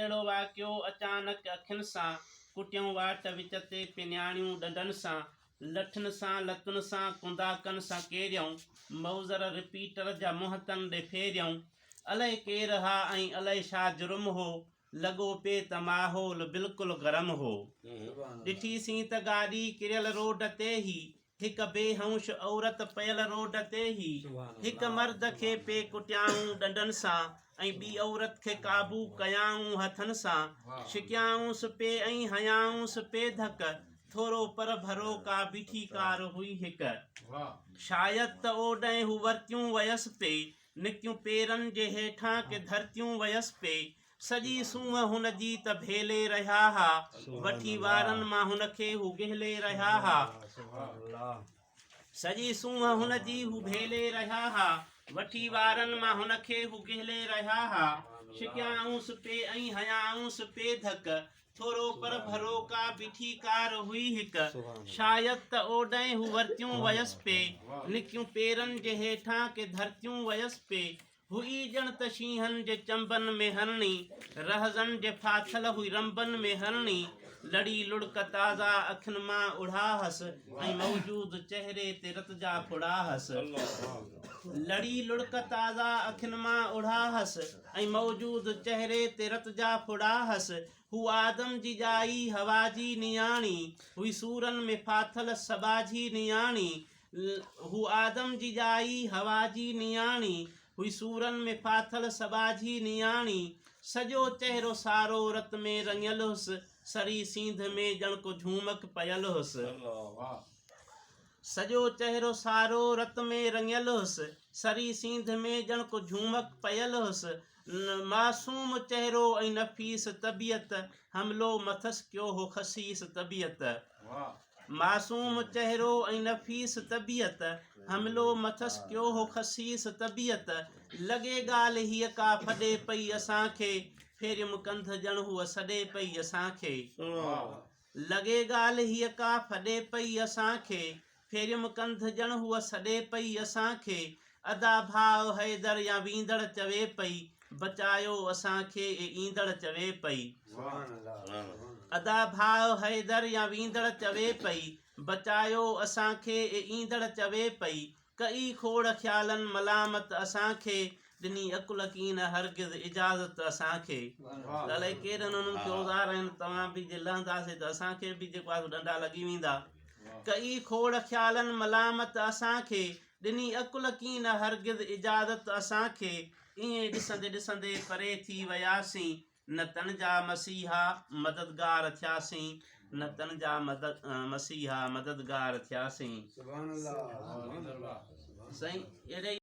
اهڙو واقعو اچانڪ اکين سان، ڪٽيون واٽ وچ تي پنياڻيون ڏنڊن سان، لٺن سان، لتن سان، ڪنداڪن سان ڪيريائون، مئوزر رپيٽر جا منهن تن ڏي ڦيريائون. الائي ڪير ها ۽ الائي ڇا جرم هو، لڳو پي ته ماحول بلڪل گرم هو. ڏٺي سين ته گاڏي ڪريل روڊ تي هئي، هڪ بي هوش عورت پيل روڊ تي هئي. هڪ مرد کي پي ڪٽيائون ڏنڊن سان ۽ ٻي عورت کي قابو ڪيائون هٿن سان. ڇڪيائونس پي ۽ هنيائونس پي ڌڪ. ٿورو پر ڀرو ڪا بيٺي ڪار هئي هڪ. شايد ته اوڏهين هو ورتيون ويس پي. نڪتيون پيرن جي هيٺان ڪي ڌرتيون ويس پي. سڄي سونهن هن جي ته ڀيلي رهيا ها. وٺي وارن مان هن کي هو گهلي رهيا ها. سڄي سونهن هن جي هو ڀيلي رهيا ها. وٺي وارن مان هن کي هو گهلي رهيا ها. ڇڪيائونس پي ۽ هنيائونس پي ڌڪ. ٿورو پر ڀرو ڪا بيٺي ڪار هئي هڪ. شايد ته اوڏهين هو ورتيون ويس پي. نڪيون پيرن جي هيٺان ڪي ڌرتيون ويس پي. هئي ڄڻ ته شينهن جي چنبن ۾ هرڻي، رهزن جي ڦاٿل هئي رنبن ۾ هرڻي، لڙي لڙڪ تازا اکين مان اڙها هس ۽ موجود چهري تي رت جا ڦڙا هس. لڙي لڙڪ تازا اکين مان اڙها هس ۽ موجود چهري تي رت جا ڦڙا هس. هو آدم جي ڄائي حوا جي نياڻي هئي سورن ۾ ڦاٿل سٻاجهي نياڻي، هو آدم جي ڄائي، حوا جي نياڻي هئي سورن ۾ ڦاٿل سٻاجهي نياڻي، سڄو چهرو سارو رت ۾ رڱيل هيس، سري سينڌ ۾ ڄڻ ڪو جهومڪ پيل هيس. سڄو چهرو سارو رت ۾ رڱيل هيس، سري سينڌ ۾ ڄڻ ڪو جهومڪ پيل هيس. معصوم چهرو ۽ نفيس طبيعت، حملو مٿس ڪيو هو خسيس طبيعت. معصوم چهرو ۽ نفيس طبيعت، حملو مٿس ڪيو هو خسيس طبيعت، لڳي ڳالهه هيء ڪا ڦڏي پئي اسان کي، ڦيريم ڪنڌ ڄڻ هوء سڏي پئي اسان کي. لڳي ڳالهه هيء ڪا ڦڏي پئي اسان کي، ڦيريم ڪنڌ ڄڻ هوء سڏي پئي اسان کي، ادا ڀاء حيدر يا ويندڙ چوي پئي، بچايو اسان کي اي ايندڙ چوي پئي. ادا ڀاء حيدر يا ويندڙ چوي پئي، بچايو اسان کي اي ايندڙ چوي پئي. ڪئي کوڙ خيالن ملامت اسان کي، ڏني عقل ڪين هرگز اجازت اسان کي. ته الائي ڪيڏن انهن کي اوزار آهن، توهان به جي لهنداسين ته اسان کي به جيڪو آهي سو ڏنڊا لڳي ويندا. ڪئي کوڙ خيالن ملامت اسان کي، ڏني عقل ڪين هرگز اجازت اسان کي، ائين ڏسندي ڏسندي پري ٿي وياسين، نه تن جا مسيحا مددگار ٿياسين، نه تن جا مسيحا مددگار ٿياسين. سائين اهڙي.